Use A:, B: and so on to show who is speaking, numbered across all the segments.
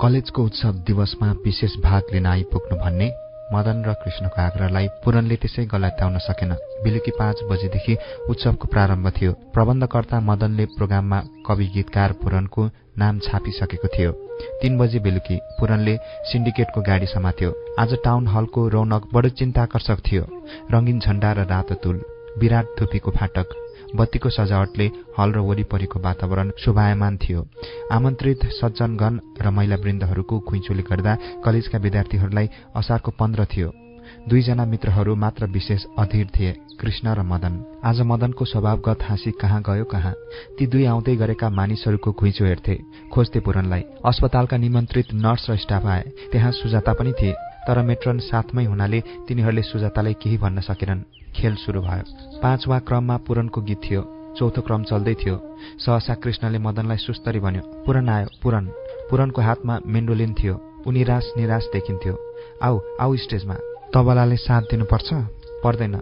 A: कलेजको उत्सव दिवसमा विशेष भाग लिन आइपुग्नु भन्ने मदन र कृष्णको आग्रहलाई पूरणले त्यसै गलत्याउन सकेन। बेलुकी 5 बजेदेखि उत्सवको प्रारम्भ थियो। प्रबन्धकर्ता मदनले प्रोग्राममा कवि गीतकार पूरणको नाम छापिसकेको थियो। 3 बजे बेलुकी पूरणले सिन्डिकेटको गाडी समात्यो। आज टाउन हलको रौनक बडो चिन्ताकर्षक थियो। रंगीन झण्डा र रातो तुल, विराट धुपीको फाटक, बत्तीको सजावटले हल र वरिपरिको वातावरण शोभायमान थियो। आमन्त्रित सज्जनगण र महिलावृन्दहरूको घुइँचोले गर्दा कलेजका विद्यार्थीहरूलाई असारको 15 थियो। 2 जना मित्रहरू मात्र विशेष अधीर थिए, कृष्ण र मदन। आज मदनको स्वभावगत हाँसी कहाँ गयो कहाँ। ती 2 आउँदै गरेका मानिसहरूको घुइँचो हेर्थे, खोज्थे पूरणलाई। अस्पतालका निमन्त्रित नर्स र स्टाफ आए। त्यहाँ सुजाता पनि थिए, तर मेट्रन साथमै हुनाले तिनीहरूले सुजातालाई केही भन्न सकेनन्। खेल सुरु भयो। 5वां क्रममा पूरणको गीत थियो। 4थो क्रम चल्दै थियो। सहसा कृष्णले मदनलाई सुस्तरी भन्यो, पूरण आयो। पूरणको हातमा मेन्डोलिन थियो। ऊ निराश देखिन्थ्यो। आऊ स्टेजमा। तबलाले साथ दिनुपर्छ? पर्दैन।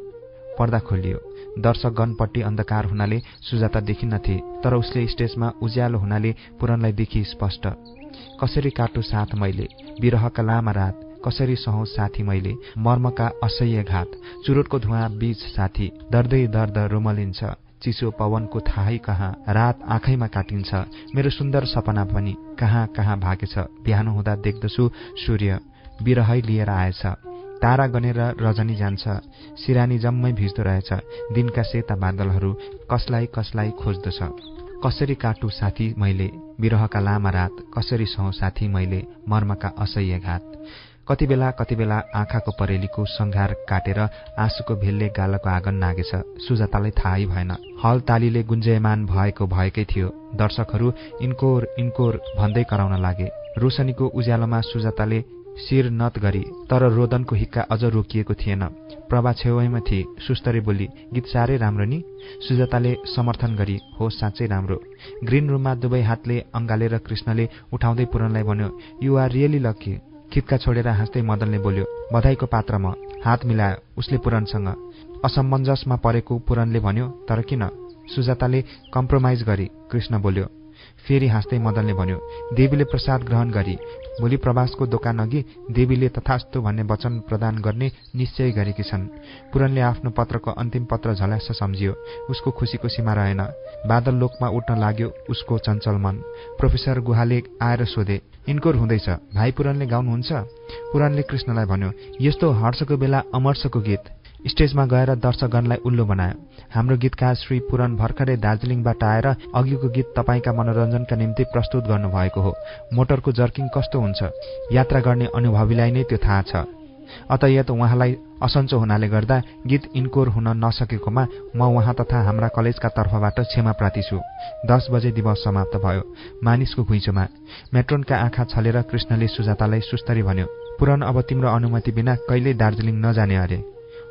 A: पर्दा खोलियो। दर्शकगणपट्टि अन्धकार हुनाले सुजाता देखिन्नथे, तर उसले स्टेजमा उज्यालो हुनाले पूरणलाई देखि स्पष्ट। कसरी काटु साथ मैले, विरहका लामा रात, कसरी सहौं साथी मैले, मर्मका असह्य घात, चुरोटको धुवाँ बीच साथी, दर्दै दर्द रोमलिन्छ, चिसो पवनको थाहै कहाँ, रात आँखैमा काटिन्छ, मेरो सुन्दर सपना पनि कहाँ कहाँ भागेछ, बिहान हुँदा देख्दछु सूर्य बिरहै लिएर आएछ, तारा गनेर रजनी जान्छ, सिरानी जम्मै भिज्दो रहेछ, दिनका सेता बादलहरू कसलाई कसलाई खोज्दछ। कसरी काटु साथी मैले, विरहका लामा रात, कसरी सहौं साथी मैले, मर्मका असह्य घात। कति बेला आँखाको परेलीको संघार काटेर आँसुको भेलले गालाको आँगन नागेछ। सुजातालाई थाहै भएन। हल तालीले गुन्जयमान भएकै थियो। दर्शकहरू इन्कोर भन्दै कराउन लागे। रोशनीको उज्यालोमा सुजाताले शिर नत गरी, तर रोदनको हिक्का अझ रोकिएको थिएन। प्रभा छेउैमा थिए। सुस्तरी बोली, गीत साह्रै राम्रो नि? सुजाताले समर्थन गरी, हो साँच्चै राम्रो। ग्रीन रुममा दुवै हातले अँगालेर कृष्णले उठाउँदै पूरणलाई भन्यो, यु आर रियली लकी। खिच्का छोडेर हाँस्दै मदनले बोल्यो, बधाईको पात्र म। हात मिलायो उसले पूरणसँग। असमञ्जसमा परेको पूरणले भन्यो, तर किन? सुजाताले कम्प्रोमाइज गरी। कृष्ण बोल्यो। फेरि हाँस्दै मदनले भन्यो, देवीले प्रसाद ग्रहण गरी। भोलि प्रवासको दोकान अघि देवीले तथास्तु भन्ने वचन प्रदान गर्ने निश्चय गरेकी छन्। पूरणले आफ्नो पत्रको अन्तिम पत्र झल्यास सम्झियो। उसको खुसीको सीमा रहेन। बादल लोकमा उठ्न लाग्यो उसको चञ्चल मन। प्रोफेसर गुहाले आएर सोधे, इन्कोर हुँदैछ, भाइ पूरणले गाउनुहुन्छ? पूरणले कृष्णलाई भन्यो, यस्तो हर्षको बेला अमर्षको गीत। स्टेजमा गएर दर्शकगणलाई उल्लु बनायो। हाम्रो गीतकार श्री पूरण भर्खरै दार्जिलिङबाट आएर अघिको गीत तपाईका मनोरञ्जनका निम्ति प्रस्तुत गर्नुभएको हो। मोटरको जर्किङ कस्तो हुन्छ यात्रा गर्ने अनुभवीलाई नै त्यो थाहा छ। अतयत उहाँलाई असन्चो हुनाले गर्दा गीत इन्कोर हुन नसकेकोमा म उहाँ तथा हाम्रा कलेजका तर्फबाट क्षमा प्रार्थी छु। 10 बजे दिवस समाप्त भयो। मानिसको घुइँचोमा मेट्रोनका आँखा छलेर कृष्णले सुजातालाई सुस्तरी भन्यो, पूरण अब तिम्रो अनुमति बिना कहिल्यै दार्जिलिङ नजाने अरे।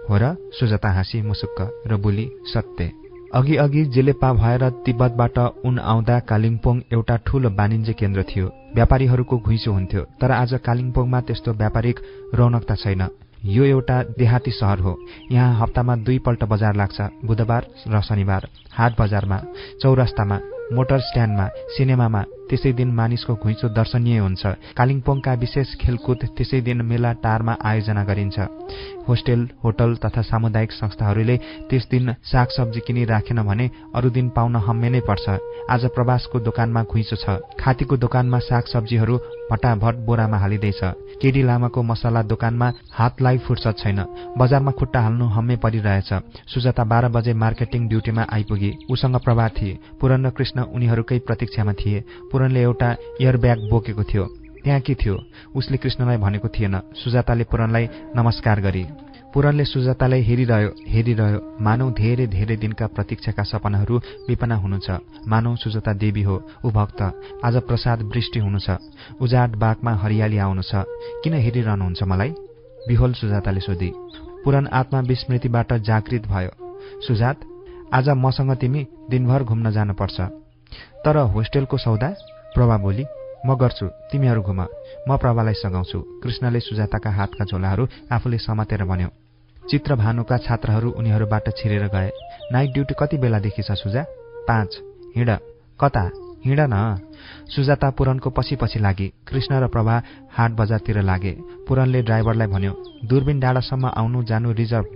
A: हो र? सुजाता हाँसी मुसुक्क र बोली, सत्य। अघि जेलेपा भएर तिब्बतबाट उन आउँदा कालिम्पोङ एउटा ठूलो वाणिज्य केन्द्र थियो। व्यापारीहरूको घुइँचो हुन्थ्यो। तर आज कालिम्पोङमा त्यस्तो व्यापारिक रौनकता छैन। यो एउटा देहाती शहर हो। यहाँ हप्तामा 2 पल्ट बजार लाग्छ, बुधबार र शनिबार। हाट बजारमा, चौरास्तामा, मोटर स्ट्यान्डमा, सिनेमामा त्यसै दिन मानिसको घुइँचो दर्शनीय हुन्छ। कालिम्पोङका विशेष खेलकुद त्यसै दिन मेला टारमा आयोजना गरिन्छ। होस्टेल, होटल तथा सामुदायिक संस्थाहरूले त्यस दिन सागसब्जी किनी राखेन भने अरू दिन पाउन हम्मे नै पर्छ। आज प्रवासको दोकानमा घुइँचो छ। खातीको दोकानमा सागसब्जीहरू भटाभट बोरामा हालिँदैछ। केडी लामाको मसला दोकानमा हातलाई फुर्सद छैन। बजारमा खुट्टा हाल्नु हम्मे परिरहेछ। सुजाता 12 बजे मार्केटिङ ड्युटीमा आइपुगी। उसँग प्रभा थिए। पूरण र कृष्ण उनीहरूकै प्रतीक्षामा थिए। पूरणले एउटा एयरब्याग बोकेको थियो। त्यहाँ के थियो उसले कृष्णलाई भनेको थिएन। सुजाताले पूरणलाई नमस्कार गरी। पूरणले सुजातालाई हेरिरह्यो। मानौ धेरै धेरै दिनका प्रतीक्षाका सपनाहरू विपना हुनु छ। मानौ सुजाता देवी हो, ऊ भक्त। आज प्रसाद वृष्टि हुनु छ। उजाड बागमा हरियाली आउनु छ। किन हेरिरहनुहुन्छ मलाई? बिहोल सुजाताले सोधी। पूरण आत्मा विस्मृतिबाट जागृत भयो। सुजात, आज मसँग तिमी दिनभर घुम्न जानुपर्छ। तर होस्टेलको सौदा? प्रभा बोली, म गर्छु, तिमीहरू घुम, म प्रभालाई सघाउँछु। कृष्णले सुजाताका हातका झोलाहरू आफूले समातेर भन्यो। चित्र भानुका छात्रहरू उनीहरूबाट छिरेर गए। नाइट ड्युटी कति बेलादेखि छ सुजा? 5। हिँड। कता? हिँड न। सुजाता पुरनको पछि लागे। कृष्ण र प्रभा हाट बजारतिर लागे। पुरनले ड्राइभरलाई भन्यो, दूरबीन डाँडासम्म आउनु जानु रिजर्भ,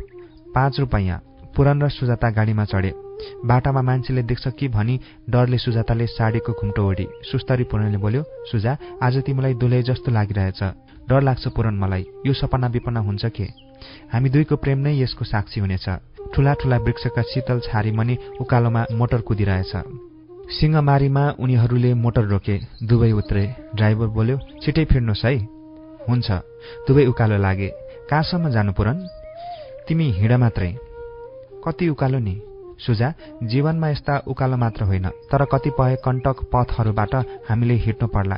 A: 5 रुपैयाँ। पुरन र सुजाता गाडीमा चढे। बाटामा मान्छेले देख्छ कि भनी डरले सुजाताले साडीको घुम्टो ओढी। सुस्तरी पुरनले बोल्यो, सुजा, आज तिमीलाई दुलै जस्तो लागिरहेछ। डर लाग्छ पुरन मलाई, यो सपना विपना हुन्छ के? हामी दुईको प्रेम नै यसको साक्षी हुनेछ। ठूला ठूला वृक्षका शीतल छारी मनी उकालोमा मोटर कुदिरहेछ। सिंहमारीमा उनीहरूले मोटर रोके। दुवै उत्रे। ड्राइभर बोल्यो, छिटै फिर्नुहोस् है। हुन्छ। दुवै उकालो लागे। कहाँसम्म जानु पुरन? तिमी हिँड मात्रै। कति उकालो नि? सुजा, जीवनमा यस्ता उकालो मात्र होइन, तर कतिपय कण्टक पथहरूबाट हामीले हिँड्नु पर्ला।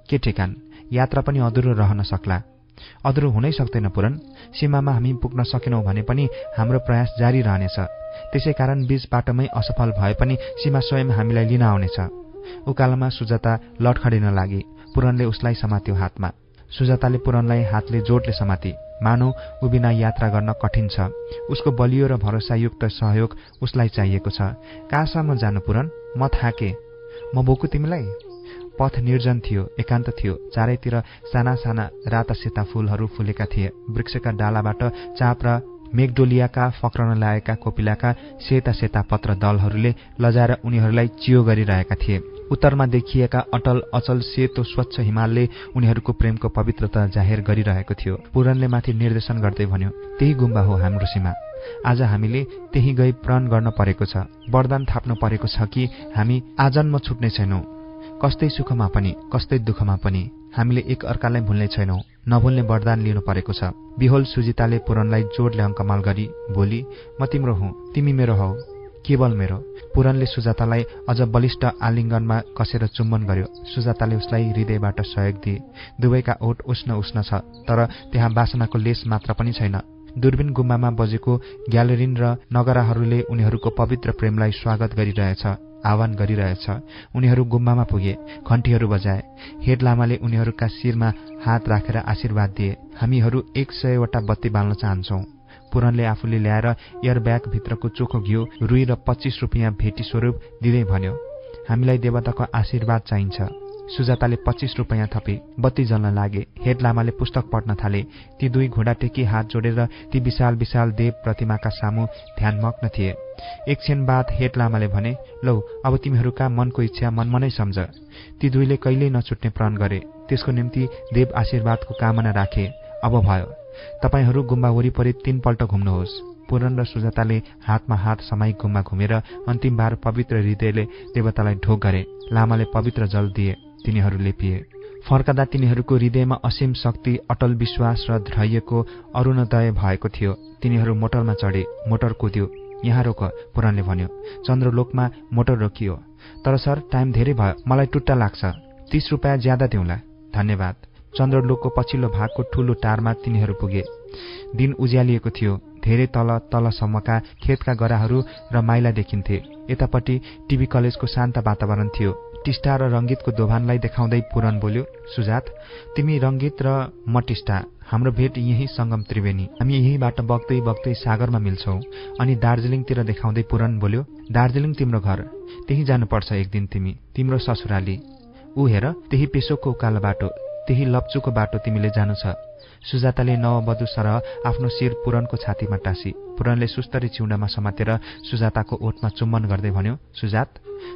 A: के ठेकान, यात्रा पनि अधुरो रहन सक्ला। अधुरो हुनै सक्दैन पुरन। सीमामा हामी पुग्न सकेनौं भने पनि हाम्रो प्रयास जारी रहनेछ। त्यसै कारण बीच बाटोमै असफल भए पनि सीमा स्वयं हामीलाई लिन आउनेछ। उकालोमा सुजाता लटखडिन लागि। पुरनले उसलाई समात्यो हातमा। सुजाताले पुरनलाई हातले जोडले समाती। मानौ उबिना यात्रा गर्न कठिन छ। उसको बलियो र भरोसायुक्त सहयोग उसलाई चाहिएको छ। कहाँसम्म जानु पुरन? म थाके। म बोकु तिमीलाई? पथ निर्जन थियो, एकान्त थियो। चारैतिर साना साना राता सेता फूलहरू फुलेका थिए। वृक्षका डालाबाट चाप र मेघडोलियाका फक्रन लागेका कोपिलाका सेता सेता पत्र दलहरूले लजाएर उनीहरूलाई चियो गरिरहेका थिए। उत्तरमा देखिएका अटल अचल सेतो स्वच्छ हिमालले उनीहरूको प्रेमको पवित्रता जाहेर गरिरहेको थियो। पुरनले माथि निर्देशन गर्दै भन्यो, त्यही गुम्बा हो हाम्रो सीमा। आज हामीले त्यही गई प्रण गर्न परेको छ। वरदान थाप्नु परेको छ कि हामी आजन्म छुट्ने छैनौं। कस्तै सुखमा पनि कस्तै दुःखमा पनि हामीले एक अर्कालाई भुल्ने छैनौं। नभुल्ने वरदान लिनु परेको छ। बिहोल सुजिताले पुरनलाई जोडले अङ्कमाल गरी बोली, म तिम्रो हुँ, तिमी मेरो हौ, केवल मेरो। पुरनले सुजातालाई अझ बलिष्ठ आलिङ्गनमा कसेर चुम्बन गर्यो। सुजाताले उसलाई हृदयबाट सहयोग दिए। दुवैका ओठ उष्ण उष्ण छ, तर त्यहाँ वासनाको लेस मात्र पनि छैन। दूरबीन गुम्बामा बजेको ग्यालरिन र नगराहरूले उनीहरूको पवित्र प्रेमलाई स्वागत गरिरहेछ, आह्वान गरिरहेछ। उनीहरू गुम्बामा पुगे। घण्टीहरू बजाए। हेड लामाले उनीहरूका शिरमा हात राखेर आशीर्वाद दिए। हामीहरू 100 बत्ती बाल्न चाहन्छौं। पुरनले आफूले ल्याएर एयरब्याग भित्रको चोखो घिउ, रुई र 25 रुपियाँ भेटी स्वरूप दिँदै भन्यो, हामीलाई देवताको आशीर्वाद चाहिन्छ। सुजाताले 25 रुपियाँ थपे। बत्ती जल्न लागे। हेड लामाले पुस्तक पढ्न थाले। ती दुई घुँडा टेकी हात जोडेर ती विशाल विशाल देव प्रतिमाका सामु ध्यानमग्न थिए। एकछिन बाद हेड लामाले भने, लौ अब तिमीहरूका मनको इच्छा मनमनै सम्झ। ती दुईले कहिल्यै नछुट्ने प्रण गरे। त्यसको निम्ति देव आशीर्वादको कामना राखे। अब भयो, तपाईहरू गुम्बा वरिपरि 3 पल्ट घुम्नुहोस्। पुरन र सुजाताले हातमा हात समाई गुम्बा घुमेर अन्तिम बार पवित्र हृदयले देवतालाई ढोक गरे। लामाले पवित्र जल दिए। तिनीहरूले पिए। फर्कदा तिनीहरूको हृदयमा असीम शक्ति, अटल विश्वास र धैर्यको अरुणोदय भएको थियो। तिनीहरू मोटरमा चढे। मोटर कुद्यो। यहाँ रोक, पुरनले भन्यो। चन्द्रलोकमा मोटर रोकियो। तर सर, टाइम धेरै भयो, मलाई टुट्टा लाग्छ। 30 रुपियाँ ज्यादा दिउँला। धन्यवाद। चन्द्रलोकको पछिल्लो भागको ठूलो टारमा तिनीहरू पुगे। दिन उज्यालिएको थियो। धेरै तल तलसम्मका खेतका गराहरू र माइला देखिन्थे। यतापट्टि टिभी कलेजको शान्त वातावरण थियो। टिस्टा र रङ्गीतको दोभानलाई देखाउँदै पुरन बोल्यो, सुजात, तिमी रङ्गीत र म टिस्टा, हाम्रो भेट यही सङ्गम त्रिवेणी। हामी यहीबाट बग्दै बग्दै सागरमा मिल्छौं। अनि दार्जिलिङतिर देखाउँदै पुरन बोल्यो, दार्जिलिङ तिम्रो घर, त्यही जानुपर्छ एक दिन तिमी, तिम्रो ससुराली। ऊ हेर, त्यही पेसोकको उकालो बाटो, त्यही लप्चुको बाटो तिमीले जानु छ। सुजाताले नववधू सरह आफ्नो शिर पुरनको छातीमा टाँसी। पुरनले सुस्तरी चिउडामा समातेर सुजाताको ओठमा चुम्बन गर्दै भन्यो, सुजात।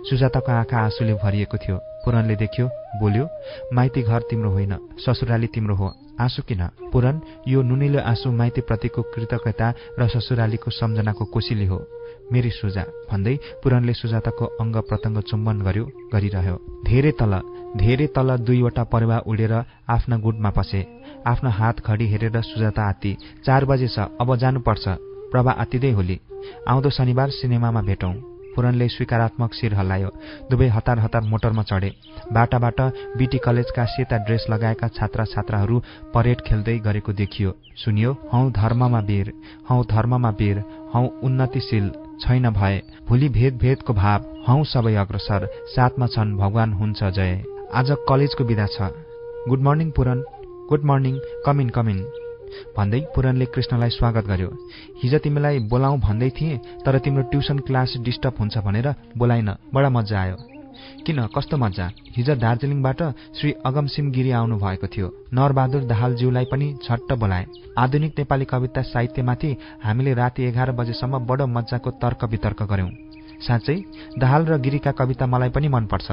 A: सुजाताको आँखा आँसुले भरिएको थियो। पुरनले देख्यो, बोल्यो, माइती घर तिम्रो होइन, ससुराली तिम्रो हो। आँसु किन? पुरन, यो नुनिलो आँसु माइतीप्रतिको कृतज्ञता र ससुरालीको सम्झनाको कोसिली हो, मेरी सुजा भन्दै पुरनले सुजाताको अङ्ग प्रत्यङ्ग चुम्बन गरिरह्यो। धेरै तल 2वटा परेवा उडेर आफ्ना गुटमा पसे। आफ्नो हात घडी हेरेर सुजाता आत्ती। 4 बजे छ, अब जानुपर्छ। प्रभा आत्तिदै होली, आउँदो शनिबार सिनेमामा भेटौं। पुरनले स्वीकारात्मक शिर हल्लायो। दुवै हतार हतार मोटरमा चढे। बाटाबाट बीटी कलेजका सेता ड्रेस लगाएका छात्र छात्राहरू परेड खेल्दै गरेको देखियो। सुनियो, हौ धर्ममा वीर, हौ धर्ममा वीर, हौ उन्नतिशील, छैन भए भोलि भेदको भाव, हौ सबै अग्रसर, साथमा छन् भगवान हुन्छ जय। आज कलेजको बिदा छ। Good morning Puran. Good morning, come in come in भन्दै पुरनले कृष्णलाई स्वागत गर्यो। हिजो तिमीलाई बोलाउँ भन्दै थिएँ, तर तिम्रो ट्युसन क्लास डिस्टर्ब हुन्छ भनेर बोलाइन। बडा मजा आयो। किन, कस्तो मजा। हिजो दार्जिलिङबाट श्री अगमसिंह गिरी आउनु भएको थियो। नरबहादुर दाहालज्यूलाई पनि झट्ट बोलाए। आधुनिक नेपाली कविता साहित्यमाथि हामीले राति 11 बजेसम्म बडो मजाको तर्क वितर्क गर्यौं। साँच्चै दाहाल र गिरीका कविता मलाई पनि मनपर्छ।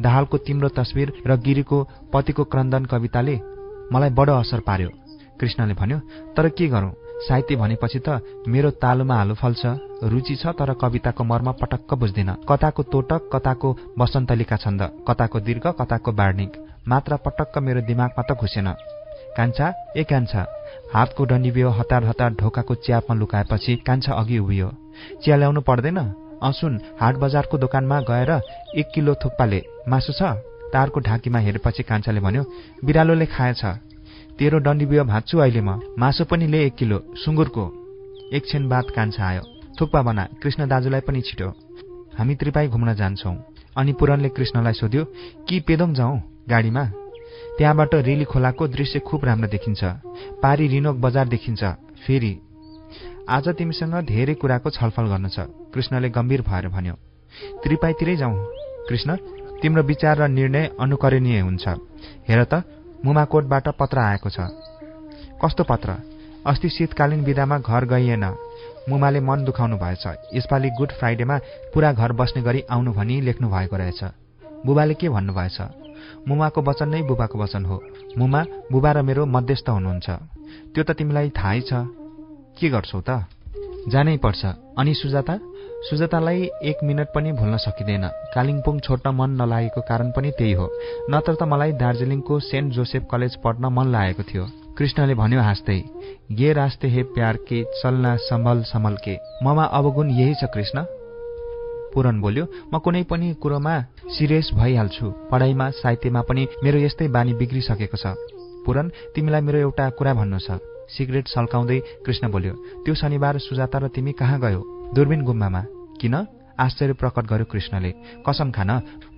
A: दाहालको तिम्रो तस्बिर र गिरीको पतिको क्रन्दन कविताले मलाई बडो असर पार्यो। कृष्णले भन्यो, तर के गरौं, साहित्य भनेपछि त मेरो तालुमा आलु फल्छ। रुचि छ तर कविताको मर्म पटक्क बुझ्दिन। कताको तोटक, कताको वसन्तलिका छन्द, कताको दीर्घ, कताको वार्णिक मात्र पटक्क मेरो दिमागमा त घुसेन। कान्छा, ए कान्छा। हातको डन्डी बियो हतार हतार ढोकाको च्यापमा लुकाएपछि कान्छा अघि उभियो। चिया ल्याउनु पर्दैन? सुन, हाट बजारको दोकानमा गएर 1 किलो थुक्पाले मासु छ? तारको ढाकीमा हेरेपछि कान्छाले भन्यो, बिरालोले खाएछ। तेरो डन्डी बियो भाँच्छु अहिले म। मासु पनि ले 1 किलो सुँगुरको। एकछिन बाद कान्छा आयो। थुक्पा बना, कृष्ण दाजुलाई पनि छिटो, हामी त्रिपाई घुम्न जान्छौं। अनि पुरनले कृष्णलाई सोध्यो, कि पेदोङ जाउँ गाडीमा? त्यहाँबाट रेली खोलाको दृश्य खुब राम्रो देखिन्छ। पारी रिनोक बजार देखिन्छ। फेरि आज तिमीसँग धेरै कुराको छलफल गर्नु छ, कृष्णले गम्भीर भएर भन्यो। त्रिपाईतिरै जाउँ कृष्ण, तिम्रो विचार र निर्णय अनुकरणीय हुन्छ। हेर त, मुमाकोटबाट पत्र आएको छ। कस्तो पत्र? अस्ति शीतकालीन बिदामा घर गइएन। मुमाले मन दुखाउनु भएछ। यसपालि गुड फ्राइडेमा पूरा घर बस्ने गरी आउनु भनी लेख्नु भएको रहेछ। बुबाले के भन्नुभएछ? मुमाको वचन नै बुबाको वचन हो। मुमा, बुबा र मेरो मध्यस्थ हुनुहुन्छ। त्यो त तिमीलाई थाहै छ। के गर्छौ त? जानै पर्छ। अनि सुजाता? सुजातालाई 1 मिनट पनि भुल्न सकिँदैन। कालिम्पोङ छोड्न मन नलागेको कारण पनि त्यही हो। नत्र त मलाई दार्जिलिङको सेन्ट जोसेफ कलेज पढ्न मन लागेको थियो। कृष्णले भन्यो हाँस्दै, ये रास्ते हे प्यार के, चलना सम्भल सम्भल के। ममा अवगुण यही छ कृष्ण। पुरन बोल्यो, म कुनै पनि कुरोमा सिरियस भइहाल्छु। पढाइमा, साहित्यमा पनि मेरो यस्तै बानी बिग्रिसकेको छ। पुरन, तिमीलाई मेरो एउटा कुरा भन्नु छ। सिगरेट सल्काउँदै कृष्ण बोल्यो, त्यो शनिबार सुजाता र तिमी कहाँ गयो? दूरबीन गुम्बामा। किन? आश्चर्य प्रकट गर्यो कृष्णले। कसम खान,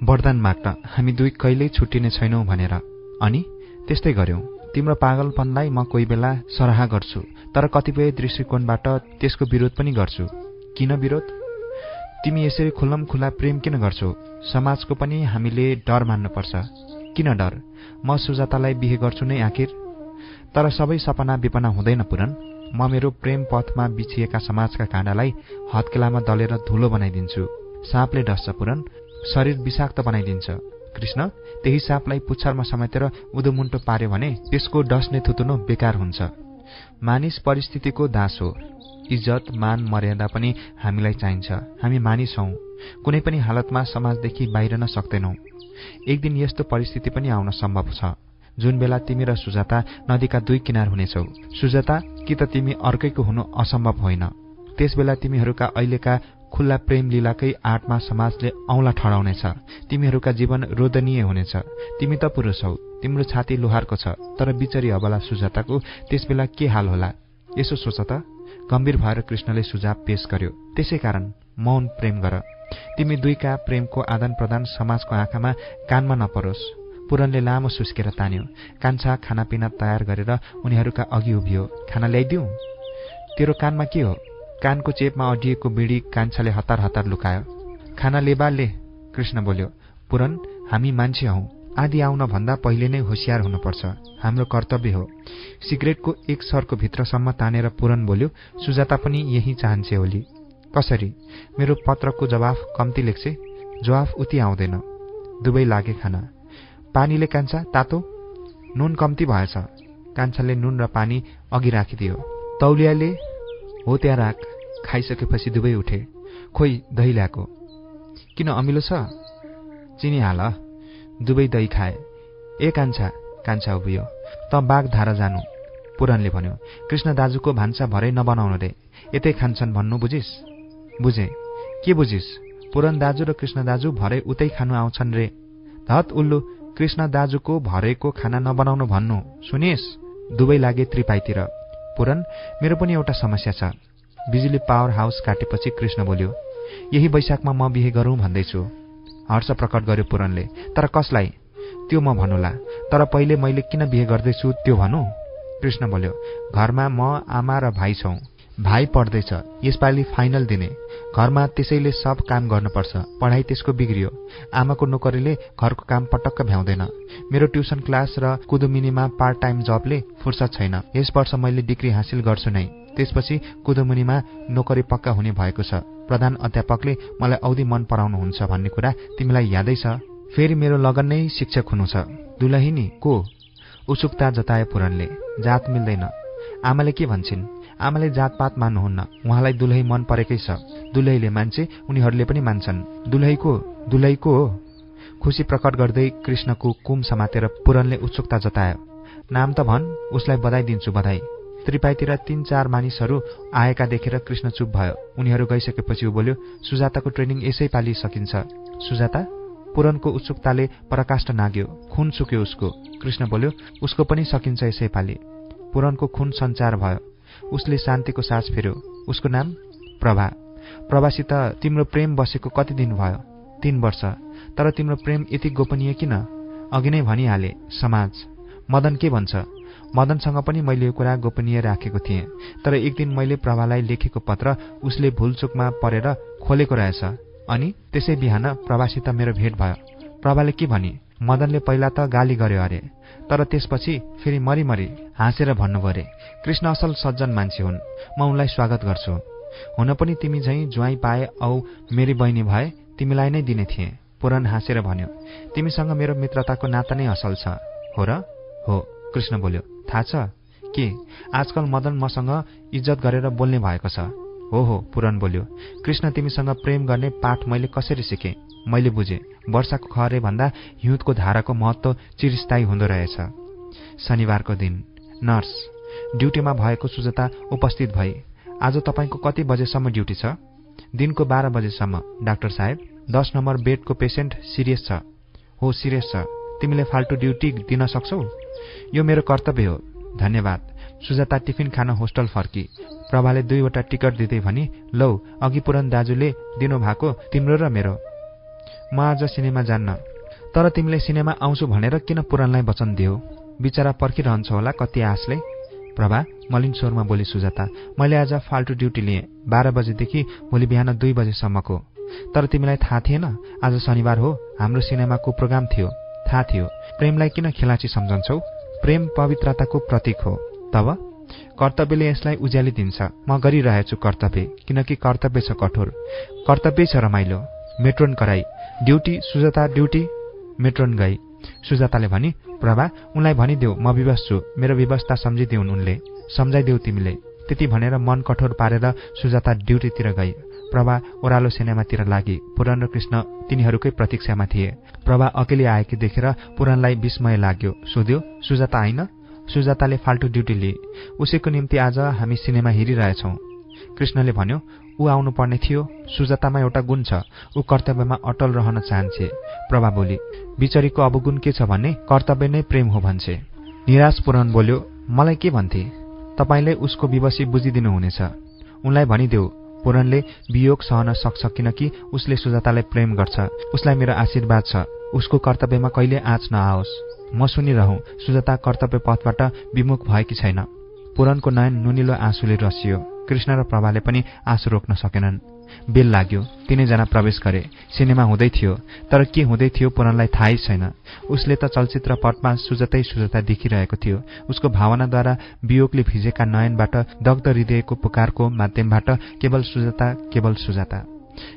A: वरदान माग्न, हामी दुई कहिल्यै छुट्टिने छैनौं भनेर। अनि त्यस्तै गर्यौं। तिम्रो पागलपनलाई म कोही बेला सराह गर्छु, तर कतिपय दृष्टिकोणबाट त्यसको विरोध पनि गर्छु। किन विरोध? तिमी यसरी खुल्लम खुल्ला प्रेम किन गर्छौ? समाजको पनि हामीले डर मान्नुपर्छ। किन डर? म सुजातालाई बिहे गर्छु नै आखिर। तर सबै सपना विपना हुँदैन पुरन। म मेरो प्रेम पथमा बिछिएका समाजका काँडालाई हत्केलामा दलेर धुलो बनाइदिन्छु। साँपले डस्छ पुरन, शरीर विषाक्त बनाइदिन्छ। कृष्ण, त्यही साँपलाई पुच्छरमा समेतेर उदोमुन्टो पार्यो भने त्यसको डस्ने थुतुनो बेकार हुन्छ। मानिस परिस्थितिको दास हो। इज्जत, मान, मर्यादा पनि हामीलाई चाहिन्छ। हामी मानिस हौं। कुनै पनि हालतमा समाजदेखि बाहिरन सक्दैनौं। एक दिन यस्तो परिस्थिति पनि आउन सम्भव छ जुन बेला तिमी र सुजाता नदीका दुई किनार हुनेछौ। सुजाता, कि त तिमी अर्कैको हुनु असम्भव होइन। त्यसबेला तिमीहरूका अहिलेका खुल्ला प्रेम लीलाकै आडमा समाजले औंला ठडाउनेछ। तिमीहरूका जीवन रोदनीय हुनेछ। तिमी त पुरुष हौ, तिम्रो छाती लोहारको छ, तर बिचरी अबला सुजाताको त्यसबेला के हाल होला? यसो सोच त। गम्भीर भएर कृष्णले सुझाव पेश गर्यो। त्यसैकारण मौन प्रेम गर। तिमी दुईका प्रेमको आदान प्रदान समाजको आँखामा कानमा नपरोस्। पुरनले लामो सुस्केर तान्यो। कान्छा खानापिना तयार गरेर उनीहरूका अघि उभियो। खाना ल्याइदिउँ? तेरो कानमा के हो? कानको चेपमा अडिएको बिडी कान्छाले हतार हतार लुकायो। खाना लेबा ले, कृष्ण बोल्यो। पुरन, हामी मान्छे हौं। आदि आउन भन्दा पहिले नै होशियार हुनुपर्छ। हाम्रो कर्तव्य हो। सिगरेटको एक सर्को भित्रसम्म तानेर पुरन बोल्यो, सुजाता पनि यही चाहन्छे होली। कसरी? मेरो पत्रको जवाफ कम्ती लेख्छे? जवाफ उति आउँदैन। दुवै लागे खाना। पानीले कान्छा, तातो? नुन कम्ती भएछ। कान्छाले नुन र पानी अघि राखिदियो। तौलियाले? हो त्यहाँ राख। खाइसकेपछि दुवै उठे। खोइ, दही ल्याएको। किन, अमिलो छ? चिनी हाल। दुवै दही खाए। ए कान्छा, कान्छा उभियो। त बाघ धारा जानु, पुरनले भन्यो। कृष्ण दाजुको भान्सा भरै नबनाउनु रे, यतै खान्छन् भन्नु बुझिस? बुझे। के बुझिस? पुरन दाजु र कृष्ण दाजु भरै उतै खानु आउँछन् रे। धत उल्लु, कृष्ण दाजुको भरेको खाना नबनाउनु भन्नु, सुनिस? दुवै लागे त्रिपाईतिर। पुरन, मेरो पनि एउटा समस्या छ। बिजुली पावर हाउस काटेपछि कृष्ण बोल्यो, यही वैशाखमा म बिहे गरौँ भन्दैछु। हर्ष प्रकट गर्यो पुरनले। तर कसलाई? त्यो म भनुला। तर पहिले मैले किन बिहे गर्दैछु त्यो भनु? कृष्ण बोल्यो। घरमा म, आमा र भाइ छौं। भाइ पढ्दैछ, यसपालि फाइनल दिने। घरमा त्यसैले सब काम गर्नुपर्छ। पढाइ त्यसको बिग्रियो। आमाको नोकरीले घरको काम पटक्क भ्याउँदैन। मेरो ट्युसन क्लास र कुदुमुनिमा पार्ट टाइम जबले फुर्सद छैन। यस वर्ष मैले डिग्री हासिल गर्छु नै, त्यसपछि कुदुमुनिमा नोकरी पक्का हुने भएको छ। प्रधान अध्यापकले मलाई औधी मन पराउनुहुन्छ भन्ने कुरा तिमीलाई यादै छ। फेरि मेरो लगन नै शिक्षक हुनु छ। दुलहिनी को? उत्सुकता जताए पुरनले। जात मिल्दैन। आमाले के भन्छन्? आमाले जातपात मान्नुहुन्न। उहाँलाई दुलही मन परेकै छ। दुलहीले मान्छे, उनीहरूले पनि मान्छन्। दुलहीको हो? खुसी प्रकट गर्दै कृष्णको कुम समातेर पुरनले उत्सुकता जतायो। नाम त भन्, उसलाई बधाई दिन्छु। बधाई। त्रिपाईतिर 3-4 मानिसहरू आएका देखेर कृष्ण चुप भयो। उनीहरू गइसकेपछि ऊ बोल्यो, सुजाताको ट्रेनिङ यसै पालि सकिन्छ। सुजाता? पुरनको उत्सुकताले पराकाष्ठ नाग्यो। खुन सुक्यो उसको। कृष्ण बोल्यो, उसको पनि सकिन्छ यसै पालि। पुरनको खुन सञ्चार भयो। उसले शान्तिको सास फेर्यो। उसको नाम? प्रभा। प्रभासित तिम्रो प्रेम बसेको कति दिन भयो? 3 वर्ष। तर तिम्रो प्रेम यति गोपनीय किन? अघि नै भनिहाले, समाज। मदन के भन्छ? मदनसँग पनि मैले यो कुरा गोपनीय राखेको थिएँ। तर एक दिन मैले प्रभालाई लेखेको पत्र उसले भुलचुकमा परेर खोलेको रहेछ। अनि त्यसै बिहान प्रभासित मेरो भेट भयो। प्रभाले के भनी? मदनले पहिला त गाली गर्यो अरे, तर त्यसपछि फेरि मरिमरि हाँसेर भन्नुभयो अरे, कृष्ण असल सज्जन मान्छे हुन्, म उनलाई स्वागत गर्छु। हुन पनि तिमी झैँ ज्वाइँ पाए औ मेरी बहिनी भए तिमीलाई नै दिने थिए। पुरन हाँसेर भन्यो, तिमीसँग मेरो मित्रताको नाता नै असल छ। हो र? हो, कृष्ण बोल्यो। थाहा छ के? आजकल मदन मसँग इज्जत गरेर बोल्ने भएको छ। हो, पुरन बोल्यो। कृष्ण, तिमीसँग प्रेम गर्ने पाठ मैले कसरी सिकेँ? मैले बुझेँ। वर्षाको खहरे भन्दा हिउँदको धाराको महत्व चिरस्थायी हुँदो रहेछ। शनिबारको दिन नर्स ड्युटीमा भएको सुजाता उपस्थित भई। आज तपाईँको कति बजेसम्म ड्युटी छ? दिनको 12 बजेसम्म। डाक्टर साहेब, 10 नम्बर बेडको पेसेन्ट सिरियस छ। हो, सिरियस छ। तिमीले फाल्टु ड्युटी दिन सक्छौ? यो मेरो कर्तव्य हो। धन्यवाद। सुजाता टिफिन खान होस्टल फर्की। प्रभाले 2वटा टिकट दिँदै भनी, लौ, अघि पुरन दाजुले दिनुभएको तिम्रो र मेरो। म आज सिनेमा जान्न। तर तिमीले सिनेमा आउँछु भनेर किन पुरनलाई वचन दियो? बिचरा पर्खिरहन्छ होला कति आशले। प्रभा मलिन स्वरमा बोली सुजाता, मैले आज फाल्टु ड्युटी लिएँ। 12 बजेदेखि भोलि बिहान 2 बजेसम्मको। तर तिमीलाई थाहा थिएन आज शनिबार हो? हाम्रो सिनेमाको प्रोग्राम थियो। थाहा थियो। प्रेमलाई किन खेलाची सम्झन्छौ? प्रेम पवित्रताको प्रतीक हो। तब कर्तव्यले यसलाई उज्यालिदिन्छ। म गरिरहेछु कर्तव्य, किनकि कर्तव्य छ कठोर। कर्तव्य छ रमाइलो। मेट्रोन कराई। Duty Sujata, duty. मेट्रोन गई। सुजाताले भनी, प्रभा उनलाई भनिदेऊ म विवश छु। मेरो व्यवस्था सम्झिदेऊन् उनले। सम्झाइदेऊ तिमीले। त्यति भनेर मन कठोर पारेर सुजाता ड्युटीतिर गई। प्रभा ओह्रालो सिनेमातिर लागि। पुरन र कृष्ण तिनीहरूकै प्रतीक्षामा थिए। प्रभा अकेले आएकी देखेर पुरनलाई विस्मय लाग्यो। सोध्यो, सुजाता आइन? सुजाताले फाल्टु ड्युटी लिए। उसैको निम्ति आज हामी सिनेमा हेरिरहेछौँ। कृष्णले भन्यो, ऊ आउनुपर्ने थियो। सुजातामा एउटा गुण छ, ऊ कर्तव्यमा अटल रहन चाहन्छे। प्रभा बोली, बिचरीको अवगुण के छ भने कर्तव्य नै प्रेम हो भन्छे। निराश पुरन बोल्यो, मलाई के भन्थे? तपाईले उसको विवशी बुझिदिनुहुनेछ। उनलाई भनिदेऊ पुरनले वियोग सहन सक्छ, किनकि उसले सुजातालाई प्रेम गर्छ। उसलाई मेरो आशीर्वाद छ। उसको कर्तव्यमा कहिले आँच नआओस्। म सुनिरहँ। सुजाता कर्तव्य पथबाट विमुख भएकी छैन। पुरनको नयन नुनिलो आँसुले रसियो। कृष्ण र प्रभाले पनि आँसु रोक्न सकेनन्। बेल लाग्यो। तीनैजना प्रवेश गरे। सिनेमा हुँदै थियो, तर के हुँदै थियो पुरनलाई थाहै छैन। उसले त चलचित्र पटमा सुजाता देखिरहेको थियो। उसको भावनाद्वारा वियोगले भिजेका नयनबाट दग्ध हृदयको पुकारको माध्यमबाट केवल सुजाता।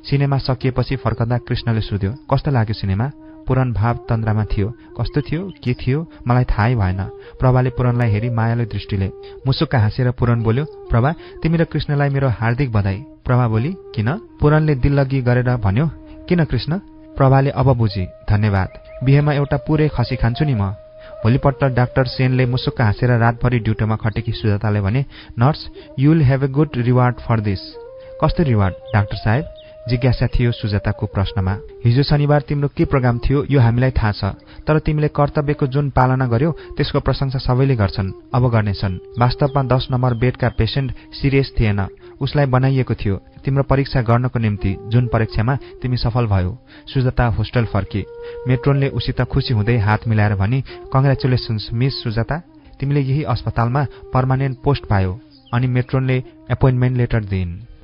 A: सिनेमा सकिएपछि फर्कँदा कृष्णले सोध्यो, कस्तो लाग्यो सिनेमा? पुरन भाव तन्द्रामा थियो। कस्तो थियो, के थियो, मलाई थाहै भएन। प्रभाले पुरनलाई हेरी मायालु दृष्टिले। मुसुक्क हाँसेर पुरन बोल्यो, प्रभा तिमी र कृष्णलाई मेरो हार्दिक बधाई। प्रभा बोली, किन? पुरनले दिल्लगी गरेर भन्यो, किन कृष्ण? प्रभाले अब बुझी, धन्यवाद। बिहेमा एउटा पुरै खसी खान्छु नि म। भोलिपल्ट डाक्टर सेनले मुसुक्क हाँसेर रातभरि ड्युटीमा खटेकी सुजाताले भने, nurse you will have a good reward for this. कस्तो रिवार्ड डाक्टर साहेब? जिज्ञासा थियो सुजाताको प्रश्नमा। हिजो शनिबार तिम्रो के प्रोग्राम थियो यो हामीलाई थाहा छ, तर तिमीले कर्तव्यको जुन पालना गर्यो त्यसको प्रशंसा सबैले गर्छन्, अब गर्नेछन्। वास्तवमा 10 नम्बर बेडका पेसेन्ट सिरियस थिएन। उसलाई बनाइएको थियो तिम्रो परीक्षा गर्नको निम्ति, जुन परीक्षामा तिमी सफल भयो। सुजाता होस्टल फर्की। मेट्रोनले उसित खुसी हुँदै हात मिलाएर भनी, कङ्ग्रेचुलेसन्स मिस सुजाता, तिमीले यही अस्पतालमा पर्मानेन्ट पोस्ट पायो। अनि मेट्रोनले एपोइन्टमेन्ट लेटर दिइन्।